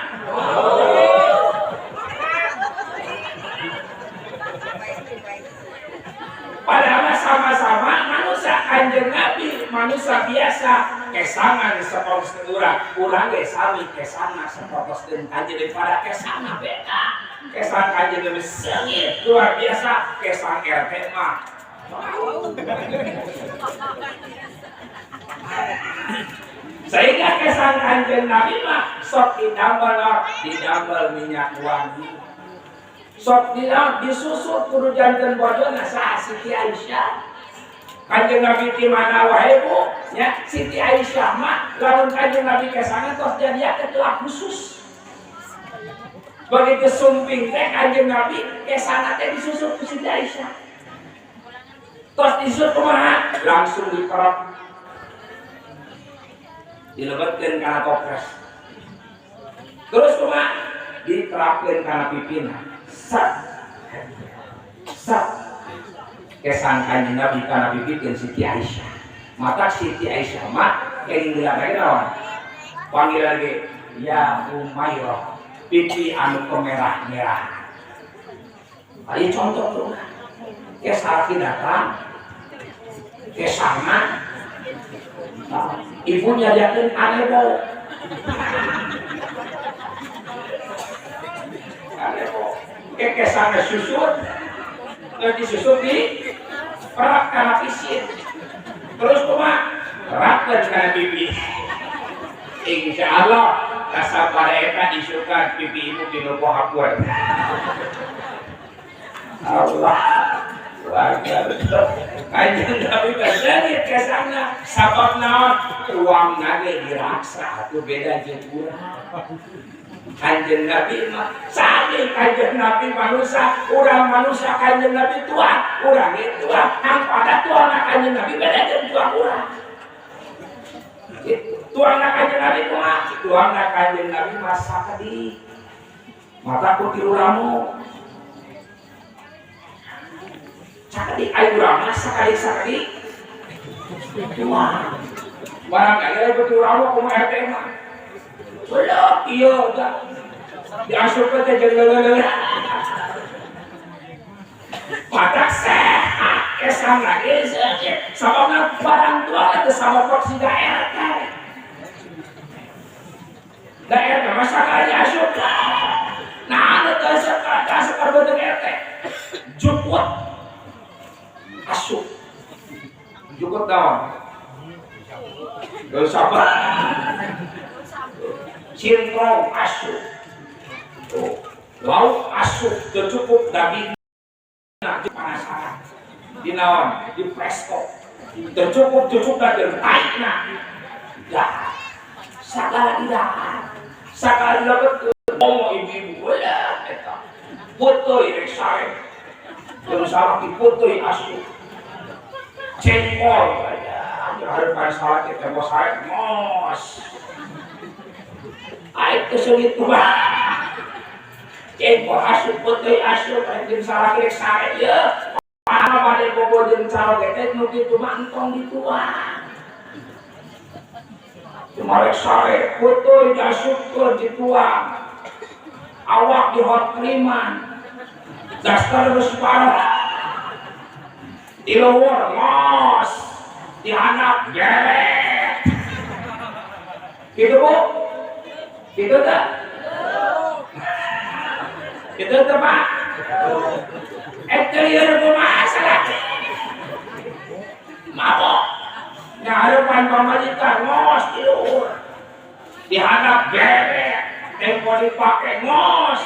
padahal sama-sama manusia. Kanjeng Nabi manusia biasa kesangan sapertos urang, urang ge sami kesana sapertos kanjeng daripada kesana beda. Kesang kanjeng Nabi seungit luar biasa, kesang RT mah. Sehingga kesang kanjeng Nabi mah sok didamel minyak wangi. Sok disusut kudu janten bojona saha Siti Aisyah. Kanjeng Nabi di mana wae bu? Ya, Siti Aisyah mah lamun Kanjeng Nabi kesangan tos jadiakeun telak khusus. Begitu sumping teh Kanjeng Nabi kesana teh disusut ku Siti Aisyah. Tos disusut kumaha? Langsung diperap. Dilebetkeun kana toples. Terus kumaha? Diterapkeun kana pipina. Sat. Sat. Kesan Kanjeng Nabi kana pipikeun Siti Aisyah. Mata Siti Aisyah mah kenging lagi naon? Panggil lagi ya Umairah. Pipi anu kemerah-merah. Ayo contoh tuh. Kesaki datang. Kesana. Nah, ibu nyadiakeun anebo. Anebo. Kesana susut. Lagi susut di perak kana pisit. Terus kumaha? Terapkeun kana pipi. Insya Allah rasa pada eta isukan pipi ibu tinu pohapuan. Allah. Akbar. Kanjeng Nabi mah leungit kesana sabab naon? Tuangna ge diraksa atuh beda jeung urang. Kanjeng Nabi mah sami kanjeng Nabi manusia, urang manusia kanjeng Nabi tuang, urang ge tuang, pada tuangna kanjeng Nabi beda jeung tuang urang. Tuangna kanjeng Nabi kumaha? Tuangna kanjeng Nabi mah sakedik. Mata ku tilu ramu. Sakedik ayo urang mah sakali-sakali tuang. Barang aya betul ramu kumaha RT mah. Belok iya dah. Diasupkeun teh jeung leuleung. Patak sehat kesang lagi sakit. Sababna barang tuang teh sama si RT. Da RT mah sakali asupkeun. Nah, anu teh asup ka beuteung RT. Jukut. Asup. Jukut naon? Gak sabar. Sintong asup. Tuh. Lauk asup, teu cukup daging penasaran. Di naon? Di presto. Teu cukup cucukna jeung taina. Dah. Sagala didahar. Sagala dilebetkeun. Ngomong ibu-ibu ulah eta. Puteuy rek sare. Jeung salaki puteuy asup. Cengkol aya harapan salaki teh bos sare mos. Aing teh seungit kumaha. Cengkol asup puteuy asup rek jeung salaki rek sare ieu. Padahal bade bobo jeung caroge teh nu kitu mah entong dituang. Cuma rek sare puteuy diasupkeun dituang. Awak di hot kriman. Daster geus parah. Di luhur ngos, di handap geret. Gitu Bu? Gitu tak? Gitu tak Pak? Teu kumaha salaki? Mabok. Ngaharepan pamajikan ngos di luhur. Di handap geret, tempo dipake ngos.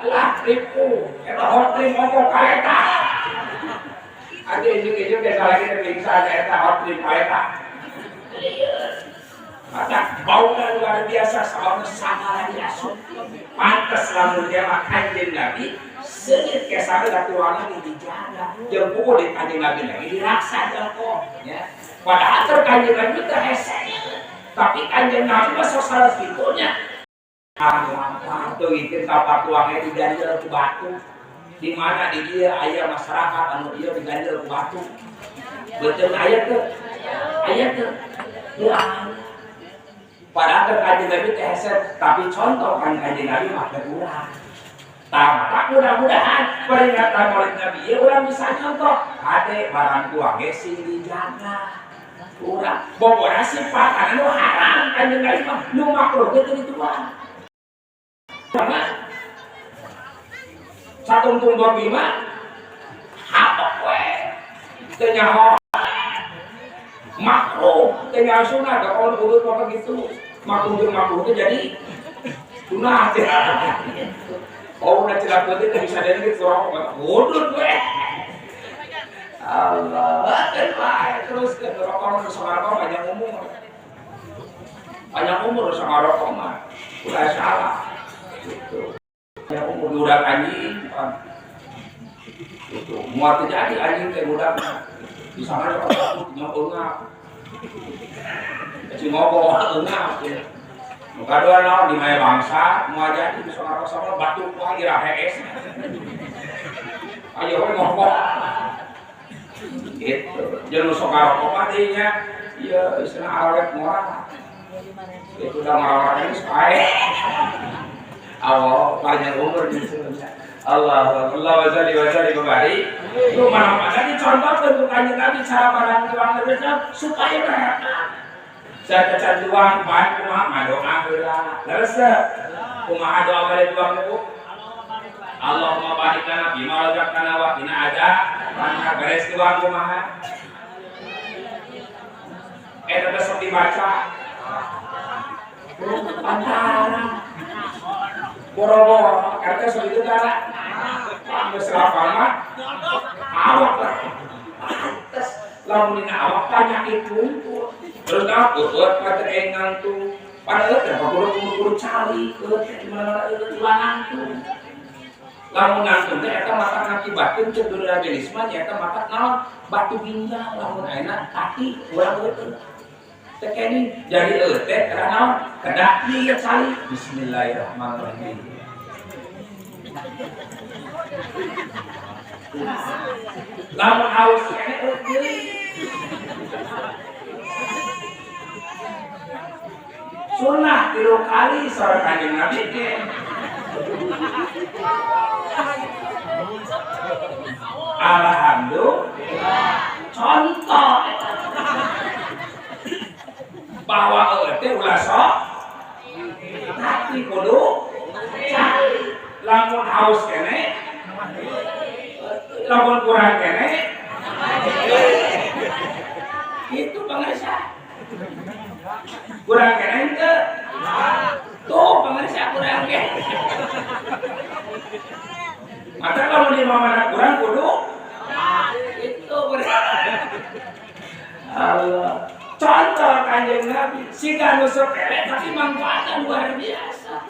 Alah ripu, eta hot trim ongko kareta. Ada ijung-ijung desa lagi terpingsan eta hot trim kareta. Maka baunya luar biasa sababna sagala diasup. Pantes lamun dia mah kanjeng Nabi seungit kesana da tuangna dijaga. Jeung buku di kanjeng Nabi lagi diraksa jongkok ya. Padahal teh kanjeng Nabi teh hese. Tapi kanjeng Nabi mah sok salah kitunya. Lampah tuh itu kapak tuangnya diganjel ku batu. Di mana di dia aya masyarakat anu dia diganjel ku batu. Betul aya teu? Aya teu? Teu aya. Padahal kanjeng Nabi teh hese, tapi contoh kan kanjeng Nabi mah teu urang. Tah, mudah-mudahan peringatan Maulid Nabi ieu urang bisa nyontoh. Kade barang tuang ge sing dijaga. Urang bobona sifat anu haram kanjeng Nabi mah nu makruh ge teu dituang. Karena satungtung dua lima hapok we teu nyaho makruh teu nyaho sunah da kalau urut mah begitu makruh jeung makruh teh jadi sunah. Oh udah celah putih teh bisa jadi gitu rokok udut we. Allah kan bae terus ke rokok nu samarokok panjang umur. Panjang umur samarokok mah udah salah. Gitu. Yang umur budak anjing kan. Gitu. Muat terjadi anjing teh budak. Di sana ada orang nyok eungap. Kecil ngobong eungap. Nu kadua naon di maya bangsa moal jadi bisa ngarok sama batuk wae ira hees. Ayo we ngobong. Gitu. Jeung nu sok ngarokok mah deui nya ieu istilah awet ngora. Itu udah ngora-ngora geus pae. Allah panjang umur di sini. Allah Allah wa salli wa barik. Itu mana-mana dicontohkan ku kanjeng Nabi cara barang tuang leresna supaya berharga. Saya kecanduan bahan kumaha ngadoa heula. Leres teu? Kumaha doa bade tuang Bu? Allahumma barik lana bima razaqtana wa qina adzabannar. Beres tuang kumaha? Eta teh sok dibaca. Pantaran. Boro-boro, RT sok itu cara. Wah, geus lapang mah awak lah. Pantes lamun dina awak panyakit wungkul. Terus naon eueut mah teh ngantung. Padahal teh kudu cali, eueut teh di mana-mana eueut ulah ngantung. Lamun ngantung teh eta mata ngakibatkeun cedera gelisma nya eta mata naon batu ginjal lamun ayeuna hati urang eueut. Teh kening jadi eueut teh karena naon kedah ieu cali. Bismillahirrahmanirrahim. Lamun haus keneh eueut deui. Sunnah 3 kali saur Kanjeng Nabi ge. Alhamdulillah. Contoh bahwa eueuh teh ulah sok tapi kudu cari. Lamun haus keneh, lamun kurang keneh, itu pemirsa. Kurang keneh henteu? Tuh pemirsa kurang keneh. Maka kalau di mana kurang kudu itu Allah. Contoh Kanjeng Nabi siga nu sepele tapi manfaatnya luar biasa.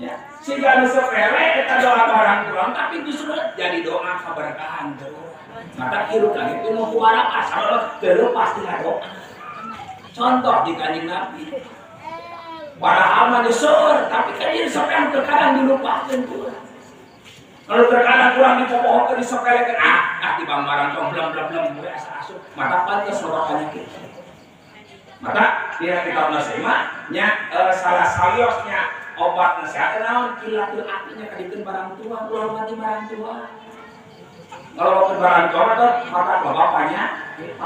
Ya, siga nu sepele eta doa barang kurang tapi justru jadi doa kaberkahan terus. Maka hirup lagi penuh ku barakah sabab teu pasti doa. Contoh di Kanjeng Nabi. Padahal mah seueur tapi kan ieu sampean terkadang dilupakeun ku urang. Kalau terkadang kurang dipopohokeun disepelekeun ah di bang barang tong blem blem blem we asa asup mata pantes loba penyakit. Maka dina kitab nasihat nya salah saliosnya obat nasihat naon kilatul atinya kadikeun barang tua ulah mati barang tua. Kalau barang tua mah mata loba penyakit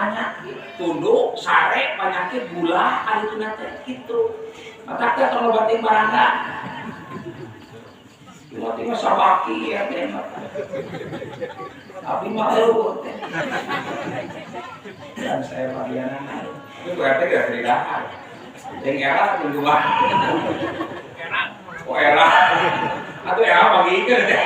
tunduk sare penyakit gula alituna teh kitu. Mata teh tong loba ting barangga. Cuma sabaki ya teh mata. Tapi mah eueuh teh. Dan saya bagianan. Itu berarti gak dari dahar. Yang era tunggu mah. Oh era. Atau era bagikeun teh.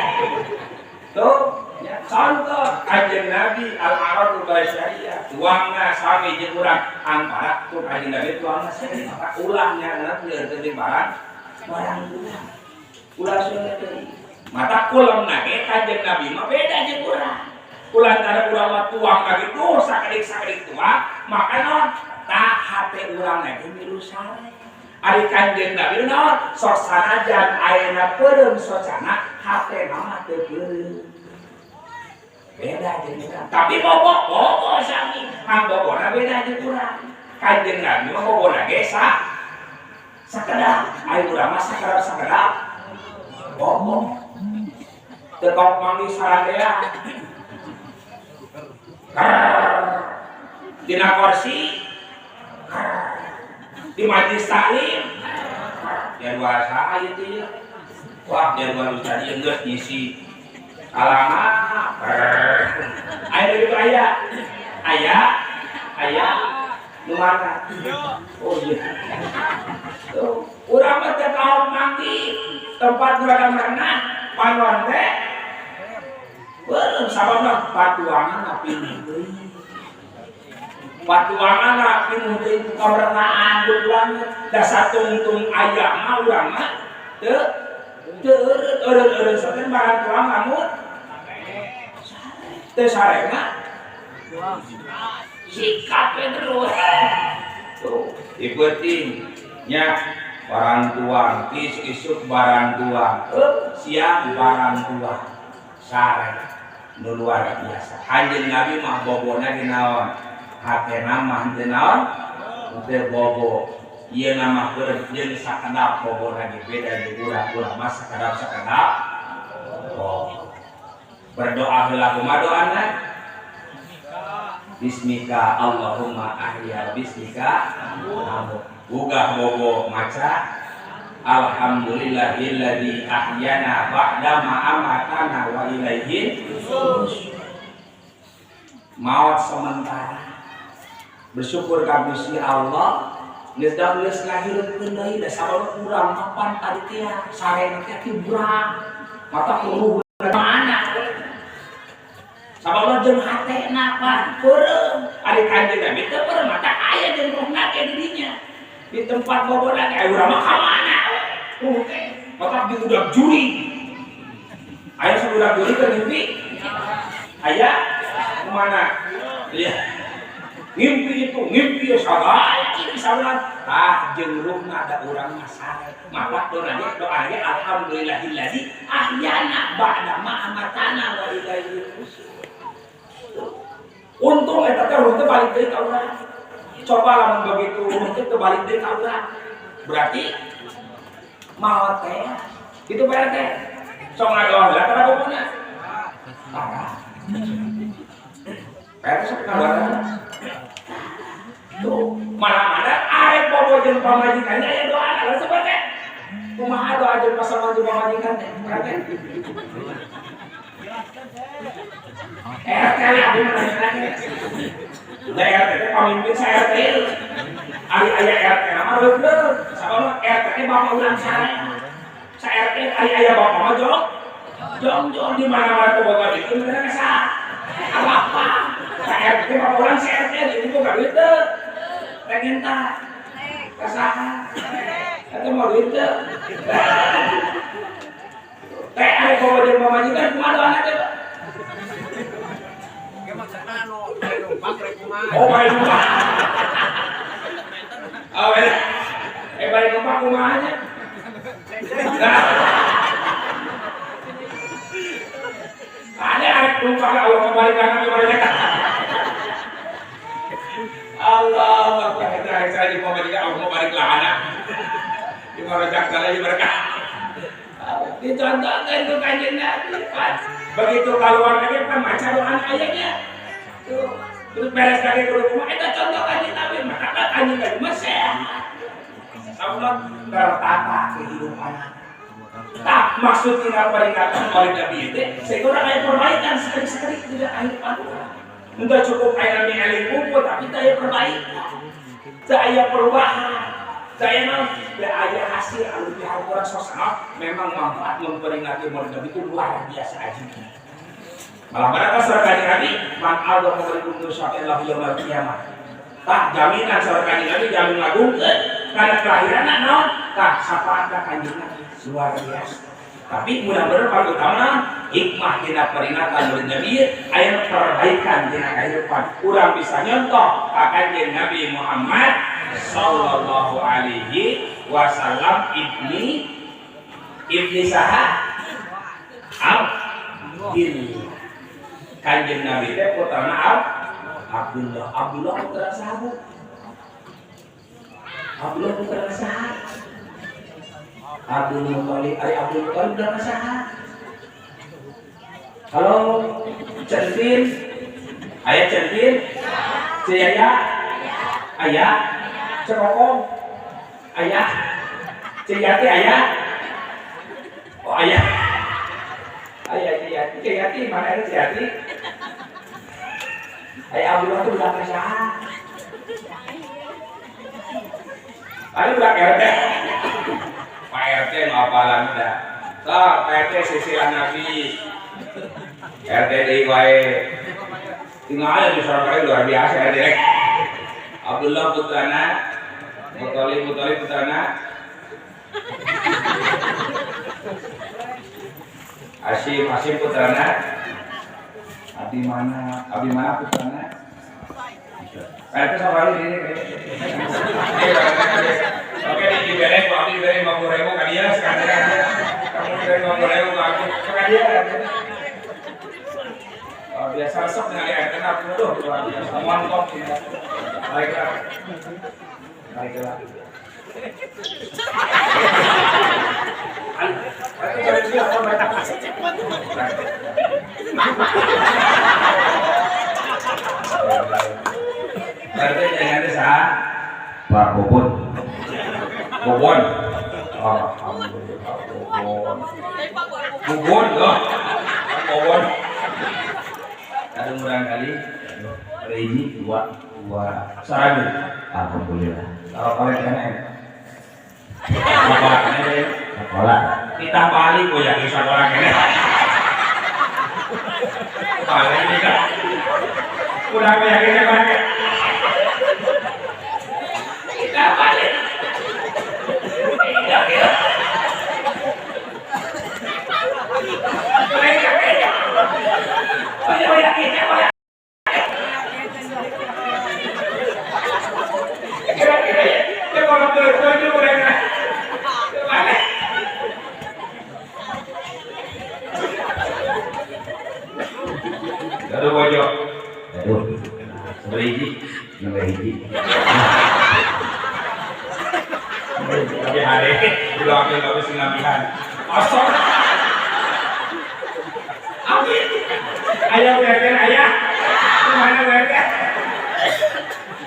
Tuh, ya, contoh Kanjeng Nabi al-aradul basyariyah tuangna sami jeung urang antara tuh Kanjeng Nabi tuangna sami maka ulahnya na teu barang barang ulah. Ulah seueur deui. Mata kulemna ge Kanjeng Nabi mah beda jeung urang. Kulantaran urang mah tuang ka kitu sakedik-sakedik tuang, maka naon tah hate urang ge milu sare. Ari Kanjeng Nabi naon sok sanajan ayeuna peureum socana hatena mah teu peureum. Beda jeung urang. Tapi bobo bobo sami, hang bobona beda jeung urang. Kanjeng Nabi mah bobona ge sakedap, ari urang mah sakedap-sakedap. Bobo. Teu kaok mandi saradea. Dina kursi di majlis taklim biar bahasa ieu teh. Wah, biar baru tadi geus ngisi alamat. Aya gitu aya. Aya. Aya. Nu mana? Oh iya. Tuh, urang mah teu kaok mandi tempat urang merenah panon teh. Beureum sababna patuangan pinuh deui. Patuangan pinuh deui ku kamerenaan urang da satungtung aya mah urang mah teu teu eureun-eureun saten barang tuang lamun teu sare mah sikat we terus. Tuh, dipenting nya barang tuang, isuk-isuk barang tuang, siang barang tuang, sare nu luar biasa. Kanjeng Nabi mah bobona di naon? Hatena mah henteu naon? Henteu bobo. Ieu mah keur jeung sakedap bobona ge beda jeung urang. Urang mah sakedap-sakedap bobo. Berdoa heula kumaha doana? Bismika Allahumma ahya bismika amut. Ugah bobo maca alhamdulillahilladzi ahyana ba'da ma amatana wa ilaihi nusyur. Maut sementara. Bersyukur ka Gusti Allah geus da geus ngahirupkeun deui da sabab urang mapan tadi teh sarena teh kibrang. Mata kuruh Sabab jeung hatena pan peureum. Ari Kanjeng Nabi teu peureum mata aya jeung ruhna ke dirinya. Di tempat bobona ge urang mah ka mana we. Ruh teh otak di udah juri. Aya sabudak juri keur ngimpi. Aya kumaha? Iya. Ngimpi itu, ngimpi ya sagala kieu sabulan. Tah jeung ruhna da urang mah sare. Maka doa doanya alhamdulillahillazi ahyana ba'da ma amatana wa ilaihi nusyur. Untung eta teh ruh teh balik deui ka urang. Coba lamun begitu ruh teh teu balik deui ka urang. Berarti maot teh. Itu Pak RT. Sok ngadoa heula kana bopona. Parah. Pak RT sok ngadoa. Tuh, mana-mana arek bobo jeung pamajikannya aya doa lah seperti kumaha doa jeung pasangan jeung pamajikan teh, Pak RT. RT lah abdi mah nanya. Da RT teh pamimpin sa RT. Ari aya RT mah reukeun. Sabab RT teh bapak urang sare. Sa RT ari aya bapak mah jong. Jong-jong di mana-mana teu boga duit bener ka apa-apa. Sa RT bapak urang sa RT ini boga duit teu. Pengen tak? Ka saha? Eta mau duit teu? Teh ari bobo jeung pamajikan kumaha doana teh, Pak? Oh, bari numpak. Oh, bari numpak kumaha nya? Ada arek numpak Allah kembali kana bari Allah akbar eta arek saya di pamajikan Allah balik lahana. Di marojak teh berkah. Dicontohkan ku Kanjeng Nabi. Begitu keluar lagi kan maca doa ayahnya. Tuh, terus beres lagi kudu kumaha eta contoh Kanjeng Nabi, maka Kanjeng Nabi mah sehat. Sabab tertata kehidupan. Tak maksud tina peringatan oleh Nabi itu, sehingga orang aya perbaikan sekali-sekali tidak kehidupan urang. Entah cukup aya nami eling kumpul tapi teu aya perbaikan. Teu aya perubahan. Saya mah aya hasil anu dihampura sosok memang manfaat memperingati Maulid Nabi itu luar biasa ajibnya. Malah mana kan surah Kanjeng Nabi man Allah memberikum nusyaillahu yaumil qiyamah. Tah jaminan surah Kanjeng Nabi jamin ngagungkeun kana kelahiran naon? Tah syafaat Kanjeng Nabi luar biasa. Tapi mudah-mudahan paling utama hikmah dina peringatan Maulid Nabi aya perbaikan dina kehidupan. Urang bisa nyontoh ka Kanjeng Nabi Muhammad sallallahu alaihi wasallam ibni saha Abdillah. Kanjeng Nabi teh putrana Abdullah. Abdullah putra saha? Abdullah putra saha? Abdul Muthalib. Ari Abdul Muthalib putra saha? Halo, Centin. Aya Centin? Ciyaya? Aya? Cekokong? Ayah? Ciyati ayah? Oh ayah. Ayah Ciyati, Ciyati mana ada Ciyati? Ayah Abdullah itu udah saha? Ayo udah RT. Pak RT nu apalan udah. Sok Pak RT sisilah Nabi. RT deui wae. Tinggal aja di sorong luar biasa RT. Abdullah putrana Muthalib, Muthalib putrana Hashim, Hashim putrana Abi mana, Abi mana putrana RT sama ini. Oke, dibere ku abdi dibere 50.000 ka dia sekarang dia. Kamu dibere 50.000 ka abdi. Ka dia. Oh, biasa sok dengan RT na tuh luar biasa. Mantap ya. Baiklah. Baiklah. Berarti jangan sah Pak Bobon. Bobon. Alhamdulillah Bobon. Bobon loh. Bobon. Ada murang kali. Ada ini dua sarang. Alhamdulillah. Kalau kalian kena. Sekolah. Kita balik kok ya sekolah kene. Paling ini kan. Udah aku yakin ya, Pak. Kita balik. Tidak, ya. Kira-kira ya kalau tujuh mereka. Balik. Aduh pojok. Aduh, Berhiji. nambah hiji. Tapi hari belum ambil habis ngambilan. Osok. Amin. Ayah belajar ayah. Kemana belajar?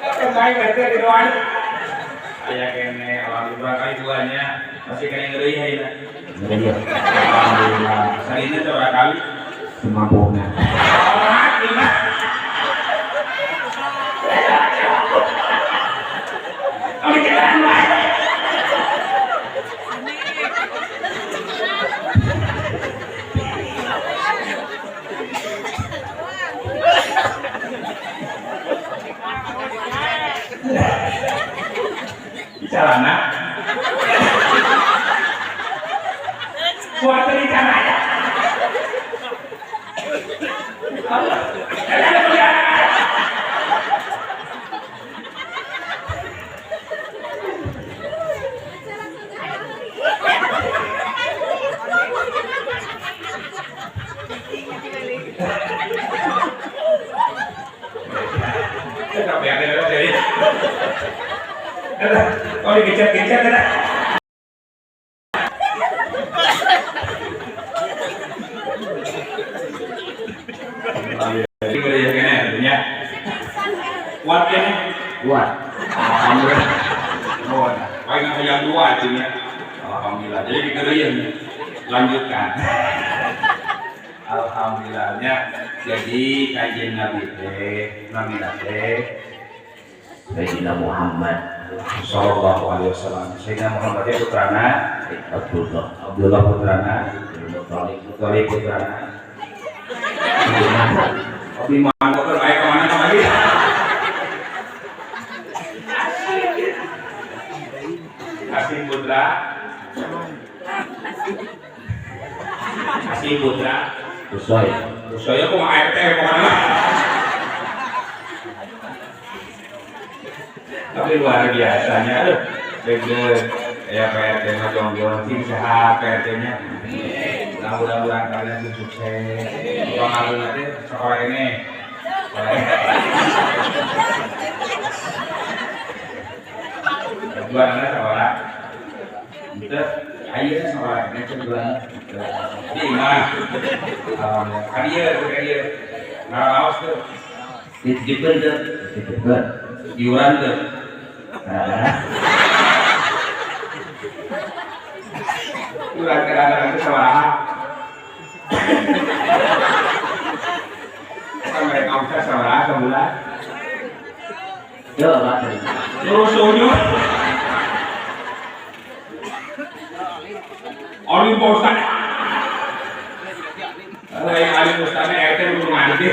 Kemarin belajar di doan. Ayah kene, alhamdulillah kali duanya masih kena ngeri ya. Ngeri ya. Alhamdulillah. Sarina coba kali. Semampunya. Alhamdulillah. Oke, jalan. Carana buat dari caranya. Allah, oh dikejar-kejar kan? Jadi udah ya tentunya. Kuat ya nih? Kuat. Alhamdulillah. Oh, paling yang dua artinya. Alhamdulillah. Jadi dikerin lanjutkan. Alhamdulillahnya. Jadi kajian Nabi teh, Nabi teh Sayyidina Muhammad Sallallahu alaihi wasallam. Sayyidina Muhammad itu putrana Abdullah Abdullah putrana Muthalib Muthalib putrana. Abi mana terbaik kemana lagi? Hasim putra, Hasim putra, Usoy. Usoy aku mau ART mau mana? Tapi luar biasanya, aduh, deg-deg. Ya PRT mah jongjon, sing sehat PRT-nya. Nah, mudah-mudahan kalian sing sukses. Pengaruh nanti sekolah ini. Dua anak sekolah. Itu ayo sekolah ini kedua. Di mana? Karier, karier. Nah, awas tuh. Dititipkan tuh, Dititipkan. Iuran tuh. Iuran kadang-kadang itu sabaraha. Kan mereka usah sabaraha sebulan. Yo, Pak. Terus senyum. Alim Pak Ustad. Lain alim Ustadnya RT belum ngerti.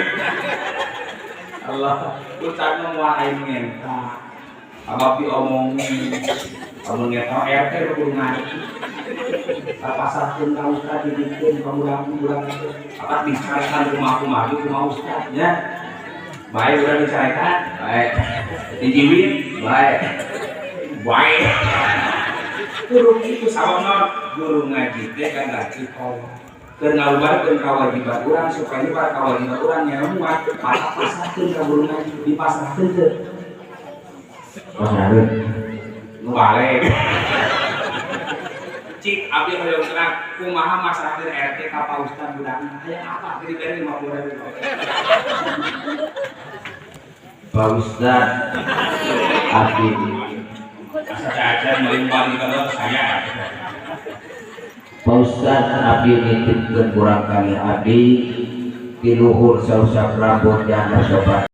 Allah, Ustad mah aing ngenta. Abah diomongin. Kamu ngeta RT belum ngerti. Pasarkeun ka Ustad didikeun ka urang-urang. Apa dicarekan kumaha-kumaha kumaha Ustad nya. Baik urang dicarekan, Baik. Dijiwit, Baik. Baik. Guru itu sababna guru ngaji teh kan ngaji kolot. Keur ngalubarkeun kawajiban urang supaya para kawajiban urang nyamuat, maka pasrahkeun ka guru ngaji, dipasrahkeun teu. Pasrahkeun. Nu balik. Cik abdi hoyong terang kumaha masrahkeun RT ka Pak Ustad budakna. Hayang apa abdi dibere 50.000. Pak Ustad abdi Asa melimpah di kantor saya. Pak Ustad abdi nitipkeun kurang kali abdi di luhur sausap rambut janda sobat.